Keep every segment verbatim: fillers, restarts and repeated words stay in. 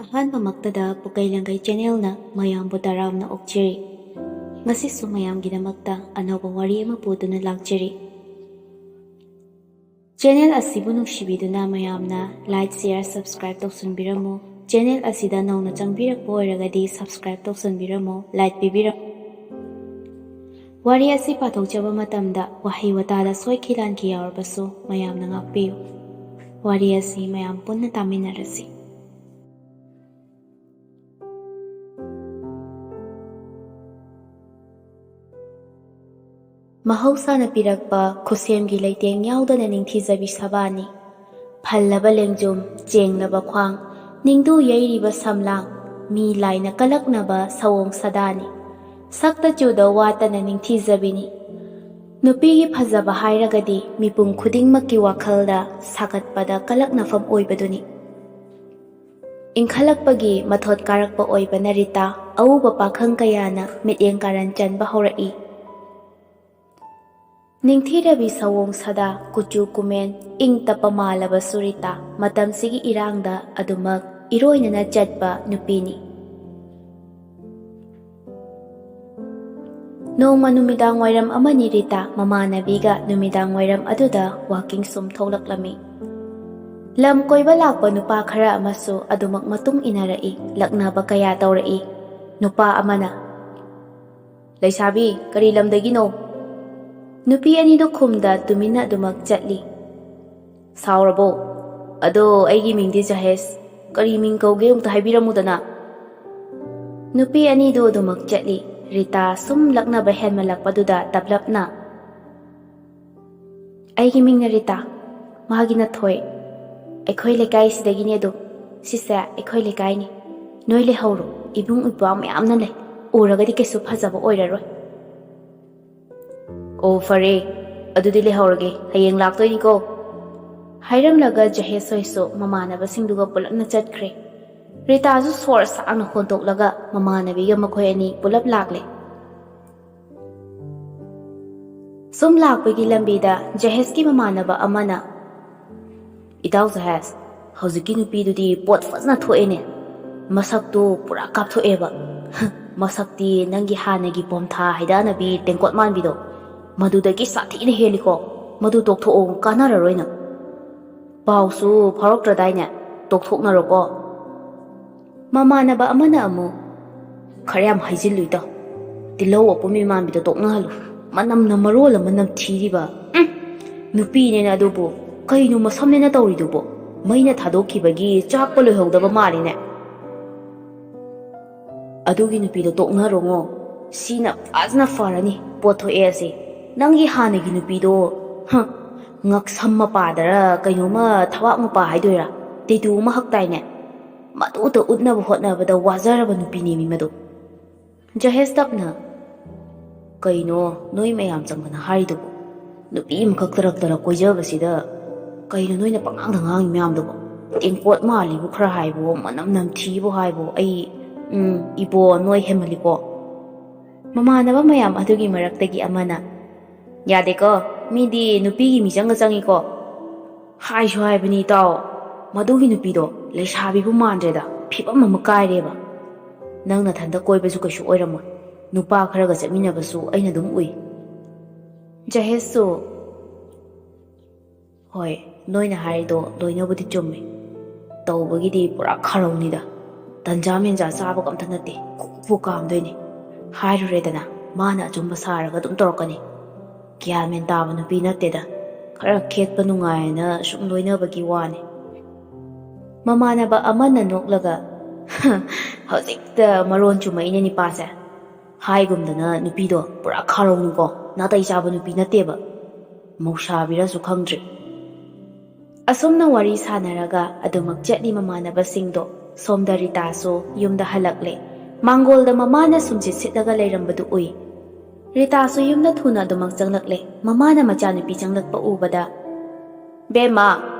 ꯑꯍꯥꯟꯕꯃꯛꯇꯗ ꯄꯨꯀꯩ ꯂꯪꯒꯩ ꯆꯦꯅꯦꯜꯅ ꯃꯌꯥꯝꯕꯨ ꯇꯔꯥꯝꯅ ꯑꯣꯛꯆꯔꯤ꯫ ꯉꯁꯤꯁꯨ ꯃꯌꯥꯝꯒꯤꯗꯃꯛꯇ ꯑꯅꯧꯕ ꯋꯥꯔꯤ ꯑꯃ ꯄꯨꯗꯨꯅ ꯂꯥꯛꯆꯔꯤ꯫ ꯆꯦꯅꯦꯜ ꯑꯁꯤꯕꯨ ꯅꯨꯡꯁꯤꯕꯤꯗꯨꯅ ꯃꯌꯥꯝꯅ like, share, subscribe ꯇꯧꯁꯤꯟꯕꯤꯔꯝꯃꯨ꯫ ꯆꯦꯅꯦꯜ ꯑꯁꯤꯗ ꯅꯧꯅ ꯆꯪꯕꯤꯔꯛꯄ ꯑꯣꯏꯔꯒꯗꯤ subscribe ꯇꯧꯁꯤꯟꯕꯤꯔꯝꯃꯨ, like ꯄꯤꯕꯤꯔꯝꯃꯨ꯫ ꯋꯥꯔꯤ ꯑꯁꯤ ꯄꯥꯊꯣꯛꯆꯕ ꯃꯇꯝꯗ ꯋꯥꯍꯩ ꯋꯥꯇꯥꯗ ꯁꯣꯏꯈꯤ ꯂꯥꯟꯈꯤ ꯌꯥꯎꯔꯕꯁꯨ ꯃꯌꯥꯝꯅ ꯉꯥꯛꯄꯤꯌꯨ꯫ ꯋꯥꯔꯤ ꯑꯁꯤ ꯃꯌꯥꯝ ꯄꯨꯟꯅ ꯇꯥꯃꯤꯟꯅꯔꯁꯤ꯫ ꯃꯍꯧꯁꯥꯅ ꯄꯤꯔꯛꯄ ꯈꯨꯠꯁꯦꯝꯒꯤ ꯂꯩꯇꯦꯡ ꯌꯥꯎꯗꯅ ꯅꯤꯡꯊꯤꯖꯕꯤ ꯁꯕꯥꯅꯤ꯫ ꯐꯜꯂꯕ ꯂꯦꯡꯖꯨꯝ, ꯆꯦꯡꯂꯕ ꯈ꯭ꯋꯥꯡ, ꯅꯤꯡꯗꯨ ꯌꯩꯔꯤꯕ ꯁꯝꯂꯥꯡ, ꯃꯤ ꯂꯥꯏꯅ ꯀꯂꯛꯅꯕ ꯁꯑꯣꯡ ꯁꯥꯗꯥꯅꯤ꯫ ꯁꯛꯇ ꯆꯨꯗ ꯋꯥꯠꯇꯅ ꯅꯤꯡꯊꯤꯖꯕꯤꯅꯤ꯫ ꯅꯨꯄꯤꯒꯤ ꯐꯖꯕ ꯍꯥꯏꯔꯒꯗꯤ ꯃꯤꯄꯨꯝ ꯈꯨꯗꯤꯡꯃꯛꯀꯤ ꯋꯥꯈꯜꯗ ꯁꯥꯒꯠꯄꯗ ꯀꯂꯛꯅꯐꯝ ꯑꯣꯏꯕꯗꯨꯅꯤ꯫ ꯏꯟꯈꯠꯂꯛꯄꯒꯤ ꯃꯊꯣꯠ ꯀꯥꯔꯛꯄ ꯑꯣꯏꯕꯅ ꯔꯤꯇꯥ ꯑꯎꯕ ꯄꯥꯈꯪ ꯀꯌꯥꯅ ꯃꯤꯠꯌꯦꯡ ꯀꯥꯔꯟ ꯆꯟꯕ ꯍꯧꯔꯛꯏ꯫ ꯅꯤꯡꯊꯤꯔꯕꯤ ꯁꯑꯣꯡ ꯁꯥꯗꯥ, ꯀꯨꯆꯨ ꯀꯨꯃꯦꯟ, ꯏꯪ ꯇꯞꯄ ꯃꯥꯜꯂꯕꯁꯨ ꯔꯤꯇꯥ ꯃꯇꯝꯁꯤꯒꯤ ꯏꯔꯥꯡꯗ ꯑꯗꯨꯃꯛ ꯏꯔꯣꯏꯅꯅ ꯆꯠꯄ ꯅꯨꯄꯤꯅꯤ꯫ ꯅꯣꯡꯃ ꯅꯨꯃꯤꯗꯥꯡ ꯋꯥꯏꯔꯝ ꯑꯃꯅꯤ ꯔꯤꯇꯥ ꯃꯃꯥꯟꯅꯕꯤꯒ ꯅꯨꯃꯤꯗꯥꯡ ꯋꯥꯏꯔꯝ ꯑꯗꯨꯗ walking ꯁꯨꯝ ꯊꯣꯛꯂꯛꯂꯝꯃꯤ꯫ ꯂꯝ ꯀꯣꯏꯕ ꯂꯥꯛꯄ ꯅꯨꯄꯥ ꯈꯔ ꯑꯃꯁꯨ ꯑꯗꯨꯃꯛ ꯃꯇꯨꯡ ꯏꯟꯅꯔꯛꯏ, ꯂꯛꯅꯕ ꯀꯌꯥ ꯇꯧꯔꯛꯏ꯫ ꯅꯨꯄꯥ ꯑꯃꯅ, "ꯂꯩꯁꯥꯕꯤ, ꯀꯔꯤ ꯂꯝꯗꯒꯤꯅꯣ?" ꯅꯨꯄꯤ ꯑꯅꯤꯗꯨ ꯈꯨꯝꯗ ꯇꯨꯃꯤꯟꯅ ꯑꯗꯨꯃꯛ ꯆꯠꯂꯤ꯫ "ꯁꯥꯎꯔꯕꯣ? ꯑꯗꯣ ꯑꯩꯒꯤ ꯃꯤꯡꯗꯤ ꯖꯍꯦꯁ꯫ ꯀꯔꯤ ꯃꯤꯡ ꯀꯧꯒꯦ ꯑꯃꯨꯛꯇ ꯍꯥꯏꯕꯤꯔꯝꯃꯨꯗꯅ?" ꯅꯨꯄꯤ ꯑꯅꯤꯗꯨ ꯑꯗꯨꯃꯛ ꯆꯠꯂꯤ꯫ ꯔꯤꯇꯥ ꯁꯨꯝ ꯂꯛꯅꯕ ꯍꯦꯟꯃꯜꯂꯛꯄꯗꯨꯗ ꯇꯞꯂꯞꯅ, "ꯑꯩꯒꯤ ꯃꯤꯡꯅ ꯔꯤꯇꯥ, ꯃꯥꯒꯤꯅ ꯊꯣꯏ꯫ ꯑꯩꯈꯣꯏ ꯂꯩꯀꯥꯏꯁꯤꯗꯒꯤꯅꯦ ꯑꯗꯨꯝ꯫ ꯁꯤꯁꯦ ꯑꯩꯈꯣꯏ ꯂꯩꯀꯥꯏꯅꯤ꯫ ꯅꯣꯏ ꯂꯩꯍꯧꯔꯣ, ꯏꯕꯨꯡ ꯏꯄ꯭ꯋꯥ ꯃꯌꯥꯝꯅ ꯂꯩ꯫ ꯎꯔꯒꯗꯤ ꯀꯩꯁꯨ ꯐꯖꯕ ꯑꯣꯏꯔꯔꯣꯏ꯫" "ꯑꯣ, ꯐꯔꯦ, ꯑꯗꯨꯗꯤ ꯂꯩꯍꯧꯔꯒꯦ, ꯍꯌꯦꯡ ꯂꯥꯛꯇꯣꯏꯅꯤꯀꯣ꯫" ꯍꯥꯏꯔꯝꯂꯒ ꯖꯍꯦꯁ ꯍꯣꯏꯁꯨ ꯃꯃꯥꯟꯅꯕꯁꯤꯡꯗꯨꯒ ꯄꯨꯂꯞꯅ ꯆꯠꯈ꯭ꯔꯦ꯫ ꯔꯤꯇꯥꯁꯨ ꯁꯣꯔ ꯁꯥꯡꯅ ꯍꯣꯟꯗꯣꯛꯂꯒ ꯃꯃꯥꯟꯅꯕꯤꯒ ꯃꯈꯣꯏ ꯑꯅꯤ ꯄꯨꯂꯞ ꯂꯥꯛꯂꯦ꯫ ꯁꯨꯝ ꯂꯥꯛꯄꯒꯤ ꯂꯝꯕꯤꯗ ꯖꯍꯦꯁꯀꯤ ꯃꯃꯥꯟꯅꯕ ꯑꯃꯅ, "ꯏꯇꯥꯎ ꯖꯍꯦꯁ, ꯍꯧꯖꯤꯛꯀꯤ ꯅꯨꯄꯤꯗꯨꯗꯤ ꯄꯣꯠ ꯐꯖꯅ ꯊꯣꯛꯑꯦꯅꯦ꯫ ꯃꯁꯛꯇꯨ ꯄꯨꯔꯥ ꯀꯥꯞꯊꯣꯛꯑꯦꯕ꯫ ꯃꯁꯛꯇꯤ ꯅꯪꯒꯤ ꯍꯥꯟꯅꯒꯤ ꯄꯣꯝꯊꯥ ꯍꯩꯗꯥꯅꯕꯤ ꯇꯦꯡꯀꯣꯠ ꯃꯥꯟꯕꯤꯗꯣ, ꯃꯗꯨꯗꯒꯤ ꯁꯥꯊꯤꯅ ꯍꯦꯜꯂꯤꯀꯣ꯫ ꯃꯗꯨ ꯇꯣꯛꯊꯣꯛꯑꯣ, ꯀꯥꯟꯅꯔꯔꯣꯏ ꯅꯪ꯫ ꯄꯥꯎꯁꯨ ꯐꯥꯎꯔꯛꯇ꯭ꯔꯗꯥꯏꯅꯦ? ꯇꯣꯛꯊꯣꯛꯅꯔꯣꯀꯣ꯫ ꯃꯃꯥꯟꯅꯕ ꯑꯃꯅ ꯑꯃꯨꯛ, "ꯈꯔ ꯌꯥꯝ ꯍꯥꯏꯖꯤꯜꯂꯨꯏꯗ, ꯇꯤꯜꯍꯧ ꯑꯄꯨꯝꯕꯤ ꯃꯥꯟꯕꯤꯗꯣ ꯇꯣꯛꯅꯍꯜꯂꯨ꯫ ꯃꯅꯝꯅ ꯃꯔꯣꯜ ꯑꯃ ꯅꯝꯊꯤꯔꯤꯕ꯫ ꯎꯝ, ꯅꯨꯄꯤꯅꯦꯅ ꯑꯗꯨꯕꯨ ꯀꯩꯅꯣ ꯃꯁꯝꯅꯦꯅ ꯇꯧꯔꯤꯗꯨꯕꯣ? ꯃꯩꯅ ꯊꯥꯗꯣꯛꯈꯤꯕꯒꯤ ꯆꯥꯛꯄ ꯂꯣꯏꯍꯧꯗꯕ ꯃꯥꯜꯂꯤꯅꯦ꯫ ꯑꯗꯨꯒꯤ ꯅꯨꯄꯤꯗꯣ ꯇꯣꯛꯅꯔꯣꯉꯣ꯫ ꯁꯤꯅ ꯐꯖꯅ ꯐꯔꯅꯤ꯫ ꯄꯣꯠ ꯊꯣꯛꯑꯦ ꯑꯁꯤ꯫ ꯅꯪꯒꯤ ꯍꯥꯟꯅꯒꯤ ꯅꯨꯄꯤꯗꯣ, ꯍ, ꯉꯛꯁꯝ ꯃꯄꯥꯗꯔ ꯀꯩꯅꯣꯝꯃ, ꯊꯕꯥꯛ ꯃꯄꯥ ꯍꯥꯏꯗꯣꯏꯔꯥ, ꯇꯦꯇꯨ ꯑꯃ ꯍꯛꯇꯥꯏꯅꯦ꯫ ꯃꯗꯨꯇ ꯎꯠꯅꯕ ꯍꯣꯠꯅꯕꯗ ꯋꯥꯖꯔꯕ ꯅꯨꯄꯤꯅꯦꯃꯤ ꯃꯗꯨ꯫" ꯖꯍꯦꯁ ꯇꯞꯅ, "ꯀꯩꯅꯣ ꯅꯣꯏ ꯃꯌꯥꯝ ꯆꯪꯗꯅ ꯍꯥꯏꯔꯤꯗꯨꯕꯨ? ꯅꯨꯄꯤ ꯑꯃꯈꯛ ꯇꯔꯛ ꯇꯔꯛ ꯀꯣꯏꯖꯕꯁꯤꯗ ꯀꯩꯅꯣ ꯅꯣꯏꯅ ꯄꯉꯥꯡꯗ ꯉꯥꯡꯉꯤ ꯃꯌꯥꯝꯗꯨꯕꯨ? ꯇꯦꯡꯀꯣꯠ ꯃꯥꯜꯂꯤꯕꯨ ꯈꯔ ꯍꯥꯏꯕꯣ, ꯃꯅꯝ ꯅꯝꯊꯤꯕꯨ ꯍꯥꯏꯕꯣ꯫ ꯑꯩ, ꯎꯝ, ꯏꯕꯣ, ꯅꯣꯏ ꯍꯦꯟꯃꯜꯂꯤꯀꯣ꯫" ꯃꯃꯥꯟꯅꯕ ꯃꯌꯥꯝ ꯑꯗꯨꯒꯤ ꯃꯔꯛꯇꯒꯤ ꯑꯃꯅ, "ꯌꯥꯗꯦꯀꯣ, ꯃꯤꯗꯤ ꯅꯨꯄꯤꯒꯤ ꯃꯤꯆꯪꯒ ꯆꯪꯉꯤꯀꯣ꯫ ꯍꯥꯏꯁꯨ ꯍꯥꯏꯕꯅꯤ ꯏꯇꯥꯎ, ꯃꯗꯨꯒꯤ ꯅꯨꯄꯤꯗꯣ ꯂꯩꯁꯥꯕꯤꯕꯨ ꯃꯥꯟꯗ꯭ꯔꯦꯗ, ꯐꯤꯕꯝ ꯑꯃ ꯀꯥꯏꯔꯦꯕ꯫ ꯅꯪ ꯅꯊꯟꯗ ꯀꯣꯏꯕꯁꯨ ꯀꯩꯁꯨ ꯑꯣꯏꯔꯝꯃꯣꯏ, ꯅꯨꯄꯥ ꯈꯔꯒ ꯆꯠꯃꯤꯟꯅꯕꯁꯨ ꯑꯩꯅ ꯑꯗꯨꯝ ꯎꯏ꯫" ꯖꯍꯦꯁꯁꯨ, "ꯍꯣꯏ, ꯅꯣꯏꯅ ꯍꯥꯏꯔꯤꯗꯣ ꯂꯣꯏꯅꯕꯨꯗꯤ ꯆꯨꯝꯃꯤ꯫ ꯇꯧꯕꯒꯤꯗꯤ ꯄꯨꯔꯥ ꯈꯥꯔꯧꯅꯤꯗ꯫ ꯇꯟꯖꯥ ꯃꯦꯟꯖꯥ ꯆꯥꯕꯒ ꯑꯝꯇ ꯅꯠꯇꯦ, ꯈꯨ ꯈꯨ ꯀꯥꯝꯗꯣꯏꯅꯤ꯫ ꯍꯥꯏꯔꯨꯔꯦꯗꯅ, ꯃꯥꯅ ꯑꯆꯨꯝꯕ ꯁꯥꯔꯒ ꯑꯗꯨꯝ ꯇꯧꯔꯛꯀꯅꯤ꯫ ꯒ꯭ꯌꯥꯟ ꯃꯦꯟ ꯇꯥꯕ ꯅꯨꯄꯤ ꯅꯠꯇꯦꯗ꯫ ꯈꯔ ꯈꯦꯠꯄ ꯅꯨꯡꯉꯥꯏꯅ ꯁꯨꯝ ꯂꯣꯏꯅꯕꯒꯤ ꯋꯥꯅꯤ꯫" ꯃꯃꯥꯟꯅꯕ ꯑꯃꯅ ꯅꯣꯛꯂꯒ, "ꯍꯧꯖꯤꯛꯇ ꯃꯔꯣꯟ ꯆꯨꯝꯃꯛꯏꯅꯦ ꯅꯤꯄꯥꯁꯦ꯫ ꯍꯥꯏꯒꯨꯝꯗꯅ ꯅꯨꯄꯤꯗꯣ ꯄꯨꯔꯥ ꯈꯥꯔꯧꯅꯤꯀꯣ, ꯅꯥꯇꯩ ꯆꯥꯕ ꯅꯨꯄꯤ ꯅꯠꯇꯦꯕ꯫ ꯃꯧꯁꯥꯕꯤꯔꯁꯨ ꯈꯪꯗ꯭ꯔꯤ꯫" ꯑꯁꯨꯝꯅ ꯋꯥꯔꯤ ꯁꯥꯟꯅꯔꯒ ꯑꯗꯨꯃꯛ ꯆꯠꯂꯤ ꯃꯃꯥꯟꯅꯕꯁꯤꯡꯗꯣ꯫ ꯁꯣꯝꯗ ꯔꯤꯇꯥꯁꯨ ꯌꯨꯝꯗ ꯍꯜꯂꯛꯂꯦ꯫ ꯃꯥꯡꯒꯣꯜꯗ ꯃꯃꯥꯅ ꯁꯨꯝꯁꯤꯠ ꯁꯤꯠꯂꯒ ꯂꯩꯔꯝꯕꯗꯨ ꯎꯏ꯫ ꯔꯤꯇꯥꯁꯨ ꯌꯨꯝꯗ ꯊꯨꯅ ꯑꯗꯨꯃꯛ ꯆꯪꯂꯛꯂꯦ꯫ ꯃꯃꯥꯅ ꯃꯆꯥꯅꯨꯄꯤ ꯆꯪꯂꯛꯄ ꯎꯕꯗ, "ꯕꯦꯝꯃ,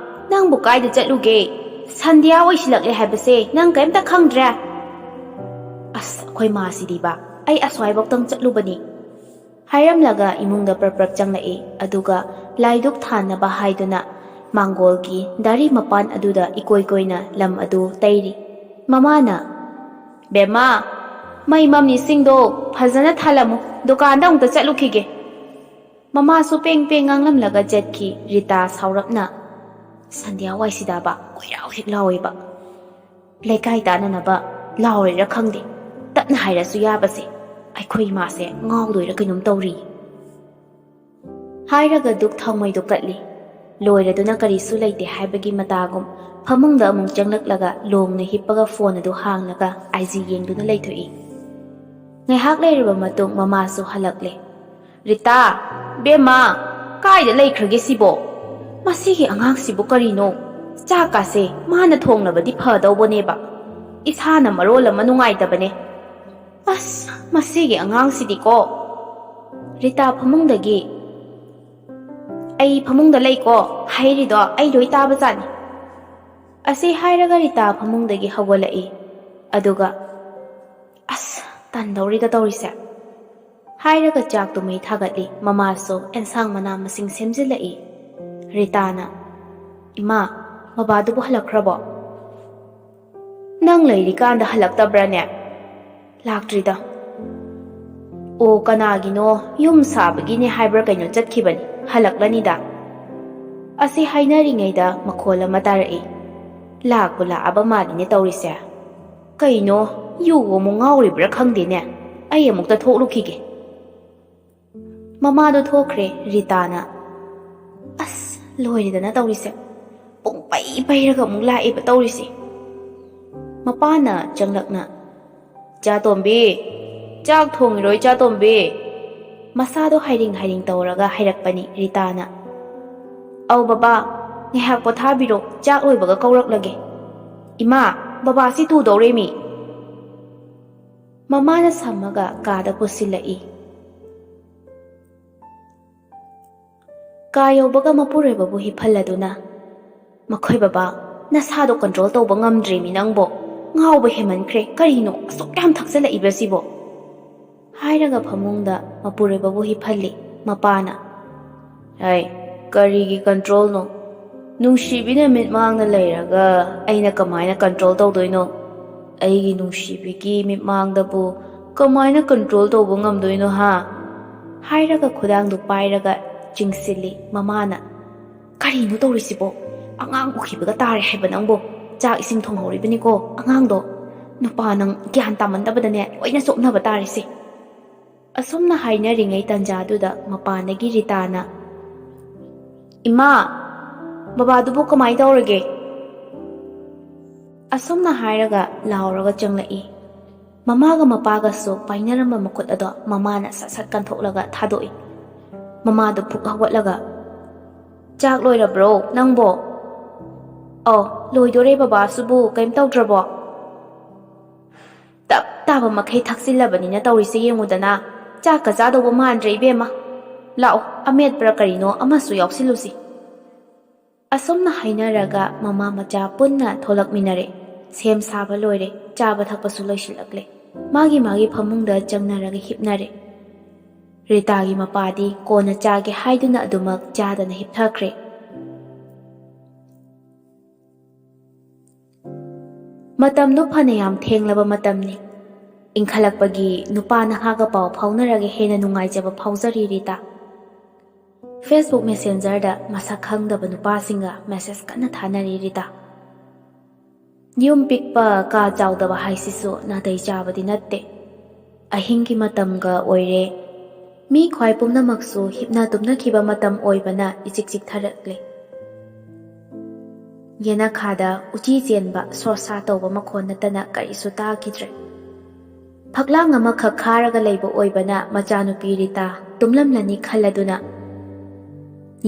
ꯅꯪꯕꯨ ꯀꯥꯏꯗ ꯆꯠꯂꯨꯒꯦ? ꯁꯟꯙ꯭ꯌꯥ ꯑꯣꯏꯁꯤꯜꯂꯛꯂꯦ ꯍꯥꯏꯕꯁꯦ ꯅꯪ ꯀꯔꯤꯝꯇ ꯈꯪꯗ꯭ꯔꯦ?" "ꯑꯁ, ꯑꯩꯈꯣꯏ ꯃꯥꯁꯤꯗꯤꯕ, ꯑꯩ ꯑꯁ꯭ꯋꯥꯏꯐꯧꯇꯪ ꯆꯠꯂꯨꯕꯅꯤ꯫" ꯍꯥꯏꯔꯝꯂꯒ ꯏꯃꯨꯡꯗ ꯄ꯭ꯔꯞ ꯄ꯭ꯔꯞ ꯆꯪꯂꯛꯏ꯫ ꯑꯗꯨꯒ ꯂꯥꯏꯗꯨꯛ ꯊꯥꯟꯅꯕ ꯍꯥꯏꯗꯨꯅ ꯃꯥꯡꯒꯣꯜꯒꯤ ꯗꯥꯔꯤ ꯃꯄꯥꯟ ꯑꯗꯨꯗ ꯏꯀꯣꯏ ꯀꯣꯏꯅ ꯂꯝ ꯑꯗꯨ ꯇꯩꯔꯤ꯫ ꯃꯃꯥꯅ, "ꯕꯦꯝꯃ, ꯃꯩ ꯃꯝꯃꯤꯁꯤꯡꯗꯣ ꯐꯖꯅ ꯊꯥꯜꯂꯝꯃꯨ, ꯗꯨꯀꯥꯟꯗ ꯑꯃꯨꯛꯇ ꯆꯠꯂꯨꯈꯤꯒꯦ꯫" ꯃꯃꯥꯁꯨ ꯄꯦꯡ ꯄꯦꯡ ꯉꯥꯡꯂꯝꯂꯒ ꯆꯠꯈꯤ꯫ ꯔꯤꯇꯥ ꯁꯥꯎꯔꯞꯅ, "ꯁꯟꯙ꯭ꯌꯥ ꯋꯥꯏꯁꯤꯗꯕ ꯀꯣꯏꯔꯥꯎ ꯍꯦꯛ ꯂꯥꯎꯋꯦꯕ꯫ ꯂꯩꯀꯥꯏ ꯇꯥꯟꯅꯅꯕ ꯂꯥꯎꯔꯤꯔꯥ ꯈꯪꯗꯦ, ꯇꯞꯅ ꯍꯥꯏꯔꯁꯨ ꯌꯥꯕꯁꯦ꯫ ꯑꯩꯈꯣꯏ ꯏꯃꯥꯁꯦ ꯉꯥꯎꯗꯣꯏꯔꯥ ꯀꯩꯅꯣꯝ ꯇꯧꯔꯤ꯫" ꯍꯥꯏꯔꯒ ꯗꯨꯛ ꯊꯥꯎꯃꯩꯗꯨ ꯀꯠꯂꯤ꯫ ꯂꯣꯏꯔꯗꯨꯅ ꯀꯔꯤꯁꯨ ꯂꯩꯇꯦ ꯍꯥꯏꯕꯒꯤ ꯃꯇꯥꯒꯨꯝ ꯐꯃꯨꯡꯗ ꯑꯃꯨꯛ ꯆꯪꯂꯛꯂꯒ ꯂꯣꯡꯅ ꯍꯤꯞꯄꯒ ꯐꯣꯟ ꯑꯗꯨ ꯍꯥꯡꯂꯒ ꯑꯥꯏ ꯖꯤ ꯌꯦꯡꯗꯨꯅ ꯂꯩꯊꯣꯛꯏ꯫ ꯉꯥꯏꯍꯥꯛ ꯂꯩꯔꯕ ꯃꯇꯨꯡ ꯃꯃꯥꯁꯨ ꯍꯜꯂꯛꯂꯦ꯫ "ꯔꯤꯇꯥ, ꯕꯦꯝꯃ, ꯀꯥꯏꯗ ꯂꯩꯈ꯭ꯔꯒꯦ ꯁꯤꯕꯣ? ꯃꯁꯤꯒꯤ ꯑꯉꯥꯡꯁꯤꯕꯨ ꯀꯔꯤꯅꯣ? ꯆꯥꯛꯀꯥꯁꯦ ꯃꯥꯅ ꯊꯣꯡꯂꯕꯗꯤ ꯐꯗꯧꯕꯅꯦꯕ꯫ ꯏꯁꯥꯅ ꯃꯔꯣꯜ ꯑꯃ ꯅꯨꯡꯉꯥꯏꯇꯕꯅꯦ꯫ ꯑꯁ, ꯃꯁꯤꯒꯤ ꯑꯉꯥꯡꯁꯤꯗꯤꯀꯣ꯫" ꯔꯤꯇꯥ ꯐꯃꯨꯡꯗꯒꯤ, "ꯑꯩ ꯐꯃꯨꯡꯗ ꯂꯩꯀꯣ, ꯍꯥꯏꯔꯤꯗꯣ ꯑꯩ ꯂꯣꯏ ꯇꯥꯕꯖꯥꯠꯅꯤ꯫" ꯑꯁꯤ ꯍꯥꯏꯔꯒ ꯔꯤꯇꯥ ꯐꯃꯨꯡꯗꯒꯤ ꯍꯧꯒꯠꯂꯛꯏ꯫ ꯑꯗꯨꯒ, "ꯑꯁ, ꯇꯟꯗꯧꯔꯤꯗ ꯇꯧꯔꯤꯁꯦ꯫" ꯍꯥꯏꯔꯒ ꯆꯥꯛꯇꯨ ꯃꯩ ꯊꯥꯒꯠꯂꯤ꯫ ꯃꯃꯥꯁꯨ ꯑꯦꯟꯁꯥꯡ ꯃꯅꯥ ꯃꯁꯤꯡ ꯁꯦꯝꯖꯤꯜꯂꯛꯏ꯫ ꯔꯤꯇꯥꯅ, "ꯏꯃꯥ, ꯕꯕꯥꯗꯨꯕꯨ ꯍꯜꯂꯛꯈ꯭ꯔꯕꯣ?" "ꯅꯪ ꯂꯩꯔꯤꯀꯥꯟꯗ ꯍꯜꯂꯛꯇꯕ꯭ꯔꯥꯅꯦ?" "ꯂꯥꯛꯇ꯭ꯔꯤꯗ꯫" "ꯑꯣ, ꯀꯅꯥꯒꯤꯅꯣ ꯌꯨꯝ ꯁꯥꯕꯒꯤꯅꯦ ꯍꯥꯏꯕ꯭ꯔꯥ ꯀꯩꯅꯣ ꯆꯠꯈꯤꯕꯅꯤ, ꯍꯜꯂꯛꯂꯅꯤꯗ꯫" ꯑꯁꯤ ꯍꯥꯏꯅꯔꯤꯉꯩꯗ ꯃꯈꯣꯜ ꯑꯃ ꯇꯥꯔꯛꯏ꯫ "ꯂꯥꯛꯄꯨ ꯂꯥꯛꯑꯕ ꯃꯥꯜꯂꯤꯅꯦ ꯇꯧꯔꯤꯁꯦ꯫ ꯀꯩꯅꯣ, ꯌꯨ ꯑꯃꯨꯛ ꯉꯥꯎꯔꯤꯕ꯭ꯔꯥ ꯈꯪꯗꯦꯅꯦ꯫ ꯑꯩ ꯑꯃꯨꯛꯇ ꯊꯣꯛꯂꯨꯈꯤꯒꯦ꯫" ꯃꯃꯥꯗꯣ ꯊꯣꯛꯈ꯭ꯔꯦ꯫ ꯔꯤꯇꯥꯅ, "ꯑꯁ, ꯂꯣꯏꯔꯦꯗꯅ ꯇꯧꯔꯤꯁꯦ꯫ ꯄꯨꯡ ꯄꯩ ꯄꯩꯔꯒ ꯑꯃꯨꯛ ꯂꯥꯛꯑꯦꯕ ꯇꯧꯔꯤꯁꯦ꯫" ꯃꯄꯥꯅ ꯆꯪꯂꯛꯅ, "ꯆꯥꯇꯣꯝꯕꯤ, ꯆꯥꯛ ꯊꯣꯡꯉꯤꯔꯣꯏ ꯆꯥꯇꯣꯝꯕꯤ?" ꯃꯁꯥꯗꯣ ꯍꯥꯏꯔꯤꯡ ꯍꯥꯏꯔꯤꯡ ꯇꯧꯔꯒ ꯍꯥꯏꯔꯛꯄꯅꯤ ꯔꯤꯇꯥꯅ꯫ "ꯑꯧ ꯕꯕꯥ, ꯉꯥꯏꯍꯥꯛ ꯄꯣꯊꯥꯕꯤꯔꯣ, ꯆꯥꯛ ꯂꯣꯏꯕꯒ ꯀꯧꯔꯛꯂꯒꯦ꯫ ꯏꯃꯥ, ꯕꯕꯥꯁꯤ ꯇꯨꯗꯧꯔꯦꯃꯤ꯫" ꯃꯃꯥꯅ ꯁꯝꯃꯒ ꯀꯥꯗ ꯄꯨꯁꯤꯜꯂꯛꯏ꯫ ꯀꯥ ꯌꯧꯕꯒ ꯃꯄꯨꯔꯣꯏꯕꯕꯨ ꯍꯤꯞꯍꯜꯂꯗꯨꯅ, "ꯃꯈꯣꯏ ꯕꯕꯥ, ꯅꯁꯥꯗꯣ ꯀꯟꯇ꯭ꯔꯣꯜ ꯇꯧꯕ ꯉꯝꯗ꯭ꯔꯦꯃꯤ ꯅꯪꯕꯣ꯫ ꯉꯥꯎꯕ ꯍꯦꯟꯃꯟꯈ꯭ꯔꯦ꯫ ꯀꯔꯤꯅꯣ ꯑꯁꯨꯛ ꯌꯥꯝ ꯊꯛꯆꯜꯂꯛꯏꯕꯁꯤꯕꯣ?" ꯍꯥꯏꯔꯒ ꯐꯃꯨꯡꯗ ꯃꯄꯨꯔꯣꯏꯕꯕꯨ ꯍꯤꯞꯍꯜꯂꯤ꯫ ꯃꯄꯥꯅ, "ꯍꯩ, ꯀꯔꯤꯒꯤ ꯀꯟꯇ꯭ꯔꯣꯜꯅꯣ? ꯅꯨꯡꯁꯤꯕꯤꯅ ꯃꯤꯠꯃꯥꯡꯗ ꯂꯩꯔꯒ ꯑꯩꯅ ꯀꯃꯥꯏꯅ ꯀꯟꯇ꯭ꯔꯣꯜ ꯇꯧꯗꯣꯏꯅꯣ? "ꯑꯩꯒꯤ ꯅꯨꯡꯁꯤꯕꯤꯒꯤ ꯃꯤꯠꯃꯥꯡꯗꯕꯨ ꯀꯃꯥꯏꯅ ꯀꯟꯇ꯭ꯔꯣꯜ ꯇꯧꯕ ꯉꯝꯗꯣꯏꯅꯣ ꯍꯥ?" ꯍꯥꯏꯔꯒ ꯈꯨꯗꯥꯡꯗꯨ ꯄꯥꯏꯔꯒ ꯆꯤꯡꯁꯤꯜꯂꯤ ꯃꯃꯥꯅ꯫ "ꯀꯔꯤꯅꯣ ꯇꯧꯔꯤꯁꯤꯕꯣ? ꯑꯉꯥꯡ ꯎꯈꯤꯕꯒ ꯇꯥꯔꯦ ꯍꯥꯏꯕ ꯅꯪꯕꯨ꯫ ꯆꯥꯛ ꯏꯁꯤꯡ ꯊꯣꯡꯍꯧꯔꯤꯕꯅꯤꯀꯣ ꯑꯉꯥꯡꯗꯣ꯫ ꯅꯨꯄꯥ ꯅꯪ ꯒ꯭ꯌꯥꯟ ꯇꯥꯃꯟꯗꯕꯗꯅꯦ ꯂꯣꯏꯅ ꯆꯣꯞꯅꯕ ꯇꯥꯔꯤꯁꯦ꯫" ꯑꯁꯨꯝꯅ ꯍꯥꯏꯅꯔꯤꯉꯩ ꯇꯟꯖꯥꯗꯨꯗ ꯃꯄꯥꯟꯗꯒꯤ ꯔꯤꯇꯥꯅ, "ꯏꯃꯥ, ꯕꯕꯥꯗꯨꯕꯨ ꯀꯃꯥꯏ ꯇꯧꯔꯒꯦ?" ꯑꯁꯨꯝꯅ ꯍꯥꯏꯔꯒ ꯂꯥꯎꯔꯒ ꯆꯪꯂꯛꯏ꯫ ꯃꯃꯥꯒ ꯃꯄꯥꯒꯁꯨ ꯄꯥꯏꯅꯔꯝꯕ ꯃꯈꯨꯠ ꯑꯗꯣ ꯃꯃꯥꯅ ꯁꯠ ꯁꯠ ꯀꯟꯊꯣꯛꯂꯒ ꯊꯥꯗꯣꯛꯏ꯫ ꯃꯃꯥꯗꯨ ꯐꯨꯛ ꯍꯧꯒꯠꯂꯒ, "ꯆꯥꯛ ꯂꯣꯏꯔꯕ꯭ꯔꯣ ꯅꯪꯕꯣ?" "ꯑꯧ, ꯂꯣꯏꯗꯣꯔꯦ ꯕꯕꯥꯁꯨꯕꯨ, ꯀꯩꯝ ꯇꯧꯗ꯭ꯔꯕꯣ?" "ꯇꯞ ꯇꯥꯕ ꯃꯈꯩ ꯊꯛꯆꯤꯜꯂꯕꯅꯤꯅ ꯇꯧꯔꯤꯁꯦ ꯌꯦꯡꯉꯨꯗꯅ꯫ ꯆꯥꯛꯀ ꯆꯥꯗꯧꯕ ꯃꯥꯟꯗ꯭ꯔꯦ ꯏꯕꯦꯝꯃ꯫ ꯂꯥꯛꯑꯣ, ꯑꯃꯦꯠꯄ꯭ꯔꯥ ꯀꯔꯤꯅꯣ ꯑꯃꯁꯨ ꯌꯥꯎꯁꯤꯜꯂꯨꯁꯤ꯫" ꯑꯁꯨꯝꯅ ꯍꯥꯏꯅꯔꯒ ꯃꯃꯥ ꯃꯆꯥ ꯄꯨꯟꯅ ꯊꯣꯛꯂꯛꯃꯤꯟꯅꯔꯦ꯫ ꯁꯦꯝ ꯁꯥꯕ ꯂꯣꯏꯔꯦ, ꯆꯥꯕ ꯊꯛꯄꯁꯨ ꯂꯣꯏꯁꯤꯜꯂꯛꯂꯦ꯫ ꯃꯥꯒꯤ ꯃꯥꯒꯤ ꯐꯃꯨꯡꯗ ꯆꯪꯅꯔꯒ ꯍꯤꯞꯅꯔꯦ꯫ ꯔꯤꯇꯥꯒꯤ ꯃꯄꯥꯗꯤ ꯀꯣꯟꯅ ꯆꯥꯒꯦ ꯍꯥꯏꯗꯨꯅ ꯑꯗꯨꯃꯛ ꯆꯥꯗꯅ ꯍꯤꯞꯊꯈ꯭ꯔꯦ꯫ ꯃꯇꯝꯗꯨ ꯐꯅꯌꯥꯝ ꯊꯦꯡꯂꯕ ꯃꯇꯝꯅꯤ꯫ ꯏꯪꯈꯠꯂꯛꯄꯒꯤ ꯅꯨꯄꯥ ꯅꯍꯥꯒ ꯄꯥꯎ ꯐꯥꯎꯅꯔꯒ ꯍꯦꯟꯅ ꯅꯨꯡꯉꯥꯏꯖꯕ ꯐꯥꯎꯖꯔꯤ ꯔꯤꯇꯥ꯫ Facebook Messengerꯗ ꯃꯁꯛ ꯈꯪꯗꯕ ꯅꯨꯄꯥꯁꯤꯡꯒ message ꯀꯟꯅ ꯊꯥꯅꯔꯤ ꯔꯤꯇꯥ꯫ ꯌꯨꯝ ꯄꯤꯛꯄ ꯀꯥ ꯆꯥꯎꯗꯕ ꯍꯥꯏꯁꯤꯁꯨ ꯅꯥꯇꯩ ꯆꯥꯕꯗꯤ ꯅꯠꯇꯦ꯫ ꯑꯍꯤꯡꯒꯤ ꯃꯇꯝꯒ ꯑꯣꯏꯔꯦ꯫ ꯃꯤ ꯈ꯭ꯋꯥꯏ ꯄꯨꯝꯅꯃꯛꯁꯨ ꯍꯤꯞꯅ ꯇꯨꯝꯅꯈꯤꯕ ꯃꯇꯝ ꯑꯣꯏꯕꯅ ꯏꯆꯤꯛ ꯆꯤꯛꯊꯔꯛꯂꯦ꯫ ꯌꯦꯅꯈꯥꯗ ꯎꯆꯤ ꯆꯦꯟꯕ ꯁꯣꯔꯁꯥ ꯇꯧꯕ ꯃꯈꯣꯟ ꯅꯠꯇꯅ ꯀꯔꯤꯁꯨ ꯇꯥꯈꯤꯗ꯭ꯔꯦ꯫ ꯐꯛꯂꯥꯡ ꯑꯃꯈꯛ ꯈꯥꯔꯒ ꯂꯩꯕ ꯑꯣꯏꯕꯅ ꯃꯆꯥꯅꯨꯄꯤ ꯔꯤꯇꯥ ꯇꯨꯝꯂꯝꯂꯅꯤ ꯈꯜꯂꯗꯨꯅ꯫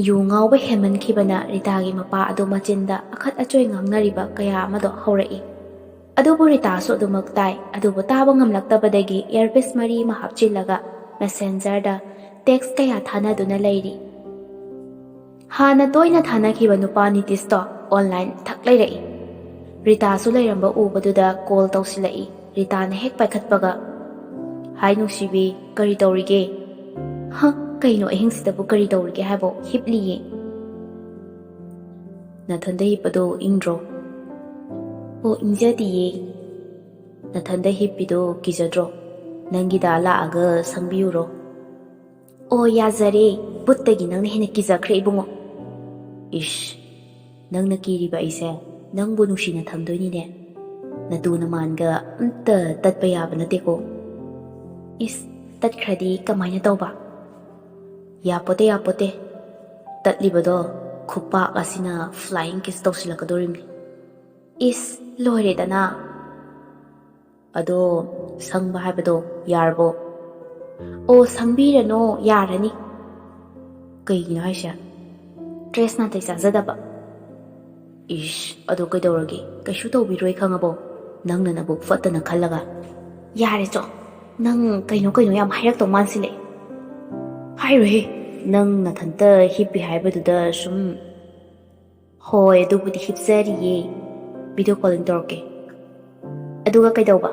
ꯌꯨ ꯉꯥꯎꯕ ꯍꯦꯟꯃꯟꯈꯤꯕꯅ ꯔꯤꯇꯥꯒꯤ ꯃꯄꯥ ꯑꯗꯨ ꯃꯆꯤꯟꯗ ꯑꯈꯠ ꯑꯆꯣꯏ ꯉꯥꯡꯅꯔꯤꯕ ꯀꯌꯥ ꯑꯃꯗꯣ ꯍꯧꯔꯛꯏ꯫ ꯑꯗꯨꯕꯨ ꯔꯤꯇꯥꯁꯨ ꯑꯗꯨꯃꯛ ꯇꯥꯏ꯫ ꯑꯗꯨꯕꯨ ꯇꯥꯕ ꯉꯝꯂꯛꯇꯕꯗꯒꯤ earpiece ꯃꯔꯤ ꯑꯃ ꯍꯥꯞꯆꯤꯜꯂꯒ Messengerꯗ text ꯀꯌꯥ ꯊꯥꯅꯗꯨꯅ ꯂꯩꯔꯤ꯫ ꯍꯥꯟꯅ ꯇꯣꯏꯅ ꯊꯥꯅꯈꯤꯕ ꯅꯨꯄꯥ ꯅꯤꯇꯤꯁꯇꯣ online ꯊꯛ ꯂꯩꯔꯛꯏ꯫ ꯔꯤꯇꯥꯁꯨ ꯂꯩꯔꯝꯕ ꯎꯕꯗꯨꯗ call ꯇꯧꯁꯤꯜꯂꯛꯏ꯫ ꯔꯤꯇꯥꯅ ꯍꯦꯛ ꯄꯥꯏꯈꯠꯄꯒ, "ꯍꯥꯏ ꯅꯨꯡꯁꯤꯕꯤ, ꯀꯔꯤ ꯇꯧꯔꯤꯒꯦ?" "ꯍ, ꯀꯩꯅꯣ ꯑꯍꯤꯡꯁꯤꯗꯕꯨ ꯀꯔꯤ ꯇꯧꯔꯤꯒꯦ ꯍꯥꯏꯕꯣ? ꯍꯤꯞꯂꯤꯌꯦ꯫" "ꯅꯊꯟꯗ ꯍꯤꯞꯄꯗꯣ ꯏꯪꯗ꯭ꯔꯣ?" "ꯑꯣ, ꯏꯪꯖꯗꯤꯌꯦ꯫" ꯅꯊꯟꯗ ꯍꯤꯞꯄꯤꯗꯣ ꯀꯤꯖꯗ꯭ꯔꯣ? ꯅꯪꯒꯤꯗ ꯂꯥꯛꯑꯒ ꯁꯪꯕꯤꯌꯨꯔꯣ? ꯑꯣ, ꯌꯥꯖꯔꯦ꯫ ꯕꯨꯠꯇꯒꯤ ꯅꯪꯅ ꯍꯦꯟꯅ ꯀꯤꯖꯈ꯭ꯔꯦ, ꯏꯕꯨꯡꯉꯣ꯫ ꯏꯁ, ꯅꯪꯅ ꯀꯤꯔꯤꯕ ꯑꯩꯁꯦ ꯅꯪꯕꯨ ꯅꯨꯡꯁꯤꯅ ꯊꯝꯗꯣꯏꯅꯤꯅꯦ꯫ ꯅꯇꯨ ꯅꯃꯥꯟꯒ ꯑꯝꯇ ꯇꯠꯄ ꯌꯥꯕ ꯅꯠꯇꯦꯀꯣ꯫ ꯏꯁ, ꯇꯠꯈ꯭ꯔꯗꯤ ꯀꯃꯥꯏꯅ ꯇꯧꯕ? ꯌꯥꯄꯣꯠꯇꯦ, ꯌꯥꯄꯣꯠꯇꯦ꯫ ꯇꯠꯂꯤꯕꯗꯣ ꯈꯨꯄꯥꯛ ꯑꯁꯤꯅ flying kiss ꯇꯧꯁꯤꯜꯂꯛꯀꯗꯣꯔꯤꯕꯅꯤ꯫ ꯏꯁ, ꯂꯣꯏꯔꯦꯗꯅ꯫ ꯑꯗꯣ, ꯁꯪꯕ ꯍꯥꯏꯕꯗꯣ ꯌꯥꯔꯕꯣ? ꯑꯣ, ꯁꯪꯕꯤꯔꯅꯣ, ꯌꯥꯔꯅꯤ꯫ ꯀꯩꯒꯤꯅꯣ ꯍꯥꯏꯁꯦ? ꯗ꯭ꯔꯦꯁ ꯅꯥꯇꯩ ꯆꯥꯖꯗꯕ꯫ ꯏꯁ, ꯑꯗꯣ ꯀꯩꯗꯧꯔꯒꯦ? ꯀꯩꯁꯨ ꯇꯧꯕꯤꯔꯣꯏ, ꯈꯪꯉꯕꯣ? ꯅꯪꯅ ꯅꯕꯨꯛ ꯐꯠꯇꯅ ꯈꯜꯂꯒ꯫ ꯌꯥꯔꯦ ꯆꯣ, ꯅꯪ ꯀꯩꯅꯣ ꯀꯩꯅꯣ ꯌꯥꯝ ꯍꯥꯏꯔꯛꯇꯧ ꯃꯥꯟꯁꯤꯜꯂꯛꯑꯦ꯫ ꯍꯥꯏꯔꯣꯏꯍꯦ, ꯅꯪ ꯅꯊꯟꯇ ꯍꯤꯞꯄꯤ ꯍꯥꯏꯕꯗꯨꯗ ꯁꯨꯝ꯫ ꯍꯣꯏ, ꯑꯗꯨꯕꯨꯗꯤ ꯍꯤꯞꯆꯔꯤꯌꯦ꯫ Video calling ꯇꯧꯔꯛꯀꯦ꯫ ꯑꯗꯨꯒ ꯀꯩꯗꯧꯕ?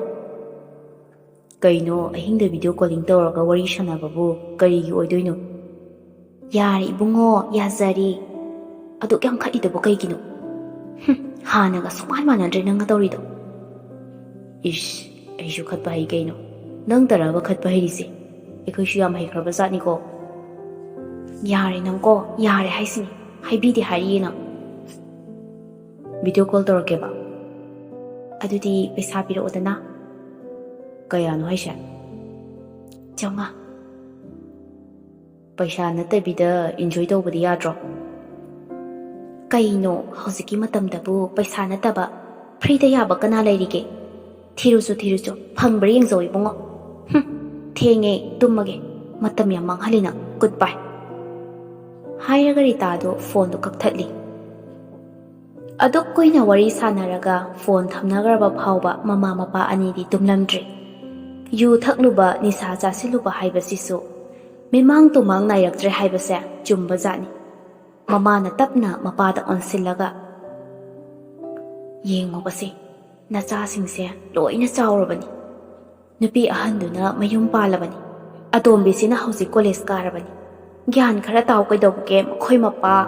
ꯀꯩꯅꯣ, ꯑꯍꯤꯡꯗ video calling ꯇꯧꯔꯒ ꯋꯥꯔꯤ ꯁꯥꯟꯅꯕꯕꯨ ꯀꯔꯤꯒꯤ ꯑꯣꯏꯗꯣꯏꯅꯣ? ꯌꯥꯔꯦ ꯏꯕꯨꯡꯉꯣ, ꯌꯥꯖꯔꯦ꯫ ꯑꯗꯨꯛ ꯌꯥꯝ ꯈꯠꯂꯤꯗꯨꯕꯨ ꯀꯩꯒꯤꯅꯣ? ꯍꯨꯝ, ꯍꯥꯟꯅꯒ ꯁꯨꯡꯃꯥꯟ ꯃꯥꯟꯅꯗ꯭ꯔꯦ ꯅꯪꯅ ꯇꯧꯔꯤꯗꯣ꯫ ꯏꯁ, ꯑꯩꯁꯨ ꯈꯠꯄ ꯍꯩ ꯀꯩꯅꯣ꯫ ꯅꯪ ꯇꯔꯥꯕ ꯈꯠꯄ ꯍꯩꯔꯤꯁꯦ? ꯑꯩꯈꯣꯏꯁꯨ ꯌꯥꯝ ꯍꯩꯈ꯭ꯔꯕ ꯖꯥꯠꯅꯤꯀꯣ꯫ ꯌꯥꯔꯦ ꯅꯪꯀꯣ, ꯌꯥꯔꯦ ꯍꯥꯏꯁꯤꯅꯤ꯫ ꯍꯥꯏꯕꯤꯗꯦ ꯍꯥꯏꯔꯤꯌꯦ ꯅꯪ꯫ Video call ꯇꯧꯔꯛꯀꯦꯕ꯫ ꯑꯗꯨꯗꯤ ꯄꯩꯁꯥ ꯄꯤꯔꯛꯑꯣꯗꯅ꯫ ꯀꯌꯥꯅꯣ ꯍꯥꯏꯁꯦ? ꯆꯥꯝꯃꯉꯥ꯫ ꯄꯩꯁꯥ ꯅꯠꯇꯕꯤꯗ enjoy ꯇꯧꯕꯗꯤ ꯌꯥꯗ꯭ꯔꯣ? ꯀꯩꯅꯣ, ꯍꯧꯖꯤꯛꯀꯤ ꯃꯇꯝꯗꯕꯨ ꯄꯩꯁꯥ ꯅꯠꯇꯕ freeꯗ ꯌꯥꯕ ꯀꯅꯥ ꯂꯩꯔꯤꯒꯦ? ꯊꯤꯔꯨꯆꯣ, ꯊꯤꯔꯨꯆꯣ, ꯐꯪꯕ꯭ꯔꯥ ꯌꯦꯡꯖꯧ ꯏꯕꯨꯡꯉꯣ꯫ ꯍꯨꯝ, ꯊꯦꯡꯉꯦ, ꯇꯨꯝꯃꯒꯦ꯫ ꯃꯇꯝ ꯌꯥꯝ ꯃꯥꯡꯍꯜꯂꯤ ꯅꯪ꯫ Good bye꯫ ꯍꯥꯏꯔꯒ ꯔꯤꯇꯥꯗꯣ ꯐꯣꯟꯗꯣ ꯀꯛꯊꯠꯂꯤ꯫ ꯑꯗꯨꯛ ꯀꯨꯏꯅ ꯋꯥꯔꯤ ꯁꯥꯟꯅꯔꯒ ꯐꯣꯟ ꯊꯝꯅꯈ꯭ꯔꯕ ꯐꯥꯎꯕ ꯃꯃꯥ ꯃꯄꯥ ꯑꯅꯤꯗꯤ ꯇꯨꯝꯂꯝꯗ꯭ꯔꯤ꯫ ꯌꯨ ꯊꯛꯂꯨꯕ, ꯅꯤꯁꯥ ꯆꯥꯁꯤꯜꯂꯨꯕ ꯍꯥꯏꯕꯁꯤꯁꯨ ꯃꯤꯃꯥꯡ ꯇꯨꯃꯥꯡ ꯅꯥꯏꯔꯛꯇ꯭ꯔꯦ ꯍꯥꯏꯕꯁꯦ ꯆꯨꯝꯕꯖꯥꯠꯅꯤ꯫ ꯃꯃꯥꯅ ꯇꯞꯅ ꯃꯄꯥꯗ ꯑꯣꯟꯁꯤꯜꯂꯒ, "ꯌꯦꯡꯉꯨꯕꯁꯦ, ꯅꯆꯥꯁꯤꯡꯁꯦ ꯂꯣꯏꯅ ꯆꯥꯎꯔꯕꯅꯤ꯫ ꯅꯨꯄꯤ ꯑꯍꯟꯗꯨꯅ ꯃꯌꯨꯝ ꯄꯥꯜꯂꯕꯅꯤ꯫ ꯑꯇꯣꯝꯕꯤꯁꯤꯅ ꯍꯧꯖꯤꯛ ꯀꯣꯂꯦꯖ ꯀꯥꯔꯕꯅꯤ꯫ ꯒ꯭ꯌꯥꯟ ꯈꯔ ꯇꯥꯎ ꯀꯩꯗꯧꯕꯒꯦ? ꯃꯈꯣꯏ ꯃꯄꯥ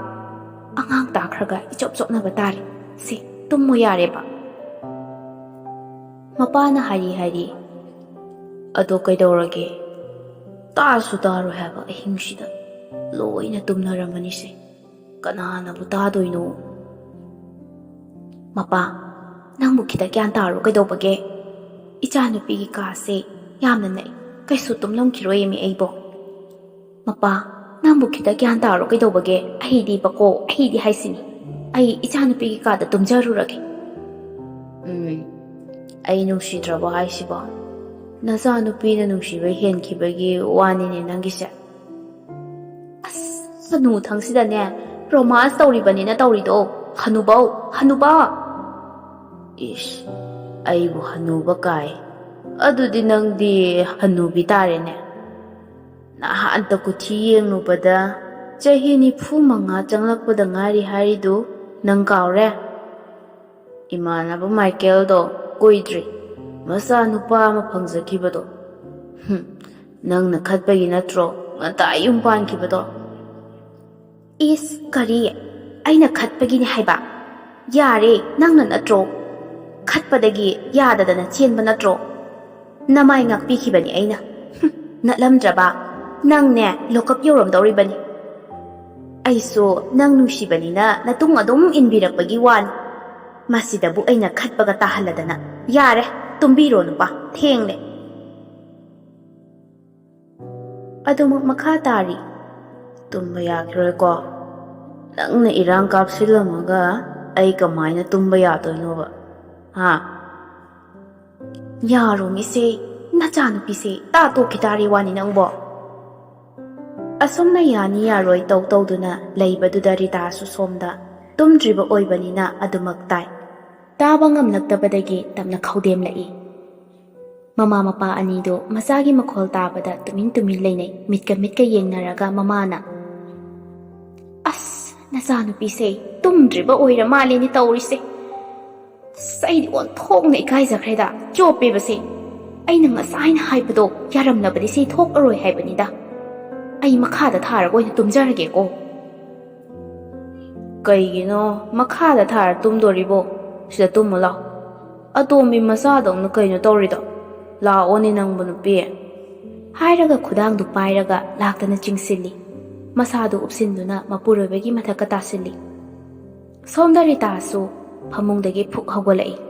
ꯑꯉꯥꯡ ꯇꯥꯈ꯭ꯔꯒ ꯏꯆꯣꯞ ꯆꯣꯞꯅꯕ ꯇꯥꯔꯦ꯫ ꯁꯤ ꯇꯨꯝꯃꯨ ꯌꯥꯔꯦꯕ꯫" ꯃꯄꯥꯅ ꯍꯥꯏꯔꯤ ꯍꯥꯏꯔꯤ꯫ ꯑꯗꯣ ꯀꯩꯗꯧꯔꯒꯦ? ꯇꯥꯁꯨ ꯇꯥꯔꯣꯏ ꯍꯥꯏꯕ ꯑꯍꯤꯡꯁꯤꯗ꯫ ꯂꯣꯏꯅ ꯇꯨꯝꯅꯔꯝꯃꯅꯤꯁꯦ꯫ ꯀꯅꯥꯅꯕꯨ ꯇꯥꯗꯣꯏꯅꯣ? ꯃꯄꯥ, ꯅꯪꯕꯨ ꯈꯤꯇ ꯒ꯭ꯌꯥꯟ ꯇꯥꯔꯣ ꯀꯩꯗꯧꯕꯒꯦ? ꯏꯆꯥꯅꯨꯄꯤꯒꯤ ꯀꯥꯁꯦ ꯌꯥꯝꯅ ꯅꯛꯏ, ꯀꯩꯁꯨ ꯇꯨꯝꯂꯝꯈꯤꯔꯣꯏꯃꯤ ꯑꯩꯕꯣ꯫ ꯃꯄꯥ, ꯅꯪꯕꯨ ꯈꯤꯇ ꯒ꯭ꯌꯥꯟ ꯇꯥꯔꯣ ꯀꯩꯗꯧꯕꯒꯦ? ꯑꯩꯗꯤ ꯕꯀꯣ, ꯑꯩꯗꯤ ꯍꯥꯏꯁꯤꯅꯤ꯫ ꯑꯩ ꯏꯆꯥꯅꯨꯄꯤꯒꯤ ꯀꯥꯗ ꯇꯨꯝꯖꯔꯨꯔꯒꯦ꯫ ꯎꯝ, ꯑꯩ ꯅꯨꯡꯁꯤꯗ꯭ꯔꯕꯣ ꯍꯥꯏꯁꯤꯕꯣ? ꯅꯆꯥꯅꯨꯄꯤꯅ ꯅꯨꯡꯁꯤꯕ ꯍꯦꯟꯈꯤꯕꯒꯤ ꯋꯥꯅꯤꯅꯦ ꯅꯪꯒꯤꯁꯦ꯫ ꯑꯁ, ꯍꯅꯨꯊꯪꯁꯤꯗꯅꯦ, romance ꯇꯧꯔꯤꯕꯅꯤꯅ ꯇꯧꯔꯤꯗꯣ꯫ ꯍꯅꯨꯕꯧ, ꯍꯅꯨꯕ! ꯏꯁ, ꯑꯩꯕꯨ ꯍꯅꯨꯕ ꯀꯥꯏ꯫ ꯑꯗꯨꯗꯤ ꯅꯪꯗꯤ ꯍꯅꯨꯕꯤ ꯇꯥꯔꯦꯅꯦ꯫ ꯅꯍꯥꯟꯇ ꯀꯨꯊꯤ ꯌꯦꯡꯂꯨꯕꯗ ꯆꯍꯤ ꯅꯤꯐꯨ ꯃꯉꯥ ꯆꯪꯂꯛꯄꯗ ꯉꯥꯏꯔꯤ ꯍꯥꯏꯔꯤꯗꯨ ꯅꯪ ꯀꯥꯎꯔꯦ? ꯏꯃꯥꯟꯅꯕ ꯃꯥꯏꯀꯦꯜꯗꯣ ꯀꯨꯏꯗ꯭ꯔꯤ ꯃꯆꯥ ꯅꯨꯄꯥ ꯑꯃ ꯐꯪꯖꯈꯤꯕꯗꯣ꯫ ꯍꯨꯝ, ꯅꯪꯅ ꯈꯠꯄꯒꯤ ꯅꯠꯇ꯭ꯔꯣ ꯉꯟꯇꯥ ꯌꯨꯝ ꯄꯥꯟꯈꯤꯕꯗꯣ? ꯏꯁ, ꯀꯔꯤ? ꯑꯩꯅ ꯈꯠꯄꯒꯤꯅꯤ ꯍꯥꯏꯕ? ꯌꯥꯔꯦ, ꯅꯪꯅ ꯅꯠꯇ꯭ꯔꯣ? ꯈꯠꯄꯗꯒꯤ ꯌꯥꯗꯗꯅ ꯆꯦꯟꯕ ꯅꯠꯇ꯭ꯔꯣ? ꯅꯃꯥꯏ ꯉꯥꯛꯄꯤꯈꯤꯕꯅꯤ ꯑꯩꯅ꯫ ꯍꯨꯝ, ꯅꯠꯂꯝꯗ꯭ꯔꯕ? ꯅꯪꯅꯦ ꯂꯣꯀꯞ ꯌꯧꯔꯝꯗꯧꯔꯤꯕꯅꯤ꯫ ꯑꯩꯁꯨ ꯅꯪ ꯅꯨꯡꯁꯤꯕꯅꯤꯅ ꯅꯇꯨꯡ ꯑꯗꯨꯝ ꯏꯟꯕꯤꯔꯛꯄꯒꯤ ꯋꯥꯅꯤ꯫ ꯃꯁꯤꯗꯕꯨ ꯑꯩꯅ ꯈꯠꯄꯒ ꯇꯥꯍꯜꯂꯗꯅ꯫ ꯌꯥꯔꯦ, ꯇꯨꯝꯕꯤꯔꯣ ꯅꯨꯄꯥ, ꯊꯦꯡꯂꯦ꯫ ꯑꯗꯨꯃꯛ ꯃꯈꯥ ꯇꯥꯔꯤ꯫ ꯇꯨꯝꯕ ꯌꯥꯈꯤꯔꯣꯏꯀꯣ? ꯅꯪꯅ ꯏꯔꯥꯡ ꯀꯥꯞꯁꯤꯜꯂꯝꯃꯒ ꯑꯩ ꯀꯃꯥꯏꯅ ꯇꯨꯝꯕ ꯌꯥꯗꯣꯏꯅꯣꯕ? ꯍꯥ? ꯌꯥꯔꯣ ꯃꯤꯁꯦ, ꯅꯆꯥꯅꯨꯄꯤꯁꯦ ꯇꯥ ꯇꯣꯛꯈꯤ ꯇꯥꯔꯦ ꯋꯥꯅꯤ ꯅꯪꯕꯣ꯫ ꯑꯁꯨꯝꯅ ꯌꯥꯅꯤ ꯌꯥꯔꯣꯏ ꯇꯧ ꯇꯧꯗꯨꯅ ꯂꯩꯕꯗꯨꯗ ꯔꯤꯇꯥꯁꯨ ꯁꯣꯝꯗ ꯇꯨꯝꯗ꯭ꯔꯤꯕ ꯑꯣꯏꯕꯅꯤꯅ ꯑꯗꯨꯃꯛ ꯇꯥꯏ꯫ ꯇꯥꯕ ꯉꯝꯂꯛꯇꯕꯗꯒꯤ ꯇꯞꯅ ꯈꯧꯗꯦꯝꯂꯛꯏ꯫ ꯃꯃꯥ ꯃꯄꯥ ꯑꯅꯤꯗꯨ ꯃꯆꯥꯒꯤ ꯃꯈꯣꯜ ꯇꯥꯕꯗ ꯇꯨꯃꯤꯟ ꯇꯨꯃꯤꯟ ꯂꯩꯅꯩ꯫ ꯃꯤꯠꯀ ꯃꯤꯠꯀ ꯌꯦꯡꯅꯔꯒ ꯃꯃꯥꯅ, "ꯑꯁ, ꯅꯆꯥꯅꯨꯄꯤꯁꯦ ꯇꯨꯝꯗ꯭ꯔꯤꯕ ꯑꯣꯏꯔ ꯃꯥꯜꯂꯦꯅꯦ ꯇꯧꯔꯤꯁꯦ꯫ ꯑꯁ, ꯑꯩꯗꯤ ꯑꯣꯟꯊꯣꯛꯅ ꯏꯀꯥꯏꯖꯈ꯭ꯔꯦꯗ, ꯆꯣꯞꯄꯦꯕꯁꯦ꯫ ꯑꯩꯅ ꯉꯁꯥꯏꯅ ꯍꯥꯏꯕꯗꯣ ꯌꯥꯔꯝꯂꯕꯗꯤ ꯁꯤ ꯊꯣꯛꯑꯔꯣꯏ ꯍꯥꯏꯕꯅꯤꯗ꯫ ꯑꯩ ꯃꯈꯥꯗ ꯊꯥꯔꯒ ꯑꯣꯏꯅ ꯇꯨꯝꯖꯔꯒꯦꯀꯣ꯫" "ꯀꯩꯒꯤꯅꯣ ꯃꯈꯥꯗ ꯊꯥꯔ ꯇꯨꯝꯗꯣꯔꯤꯕꯣ? ꯁꯤꯗ ꯇꯨꯝꯃꯨ ꯂꯥꯎ꯫" "ꯑꯇꯣꯝꯕꯤ ꯃꯆꯥꯗꯧꯅ ꯀꯩꯅꯣ ꯇꯧꯔꯤꯗꯣ? ꯂꯥꯛꯑꯣꯅꯦ ꯅꯪꯕꯨ, ꯅꯨꯄꯤ!" ꯍꯥꯏꯔꯒ ꯈꯨꯗꯥꯡꯗꯨ ꯄꯥꯏꯔꯒ ꯂꯥꯛꯇꯅ ꯆꯤꯡꯁꯤꯜꯂꯤ꯫ ꯃꯁꯥꯗꯨ ꯎꯞꯁꯤꯟꯗꯨꯅ ꯃꯄꯨꯔꯣꯏꯕꯒꯤ ꯃꯊꯛꯀ ꯇꯥꯁꯤꯜꯂꯤ꯫ ꯁꯣꯝꯗ ꯔꯤꯇꯥꯁꯨ ꯐꯃꯨꯡꯗꯒꯤ ꯐꯨꯛ ꯍꯧꯒꯠꯂꯛꯏ꯫